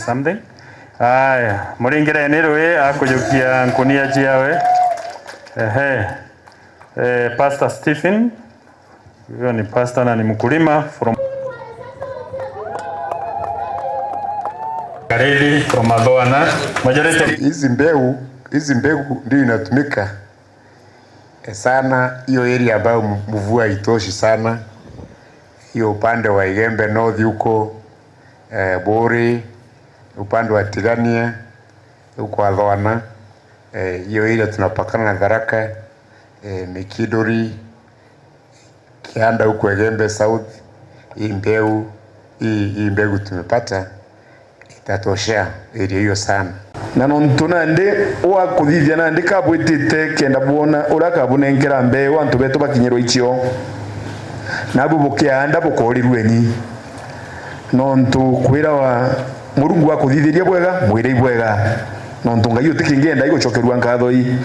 Something. Aya, muringire ni rwi akuyukia nkunia ciawe. Ehe. Pastor Stephen, huyo ni pastor na ni mkulima from Kareli from Adhoana. Majority Hizi mbegu ndio inatumika sana hiyo area ambayo mvua haitoshi sana, hiyo upande wa Igembe North huko, Bori, upande wa Tigania huko Adhoana, hiyo area tunapakana na Tharaka, Mikidori, Kianda huko Igembe South. Hii mbegu tumepata itatoshea area hiyo sana. Na nontu nandi wakuthithia nandi kabwitite kenda buona uria kabunenkera mbeu antu betu bakinyirwa ichio nabu bukianda bukorirweni nontu kwirawa Murungu akuthithiria bwega mwire bwega nontu Ngai utikingienda igucokerua ngatho ii.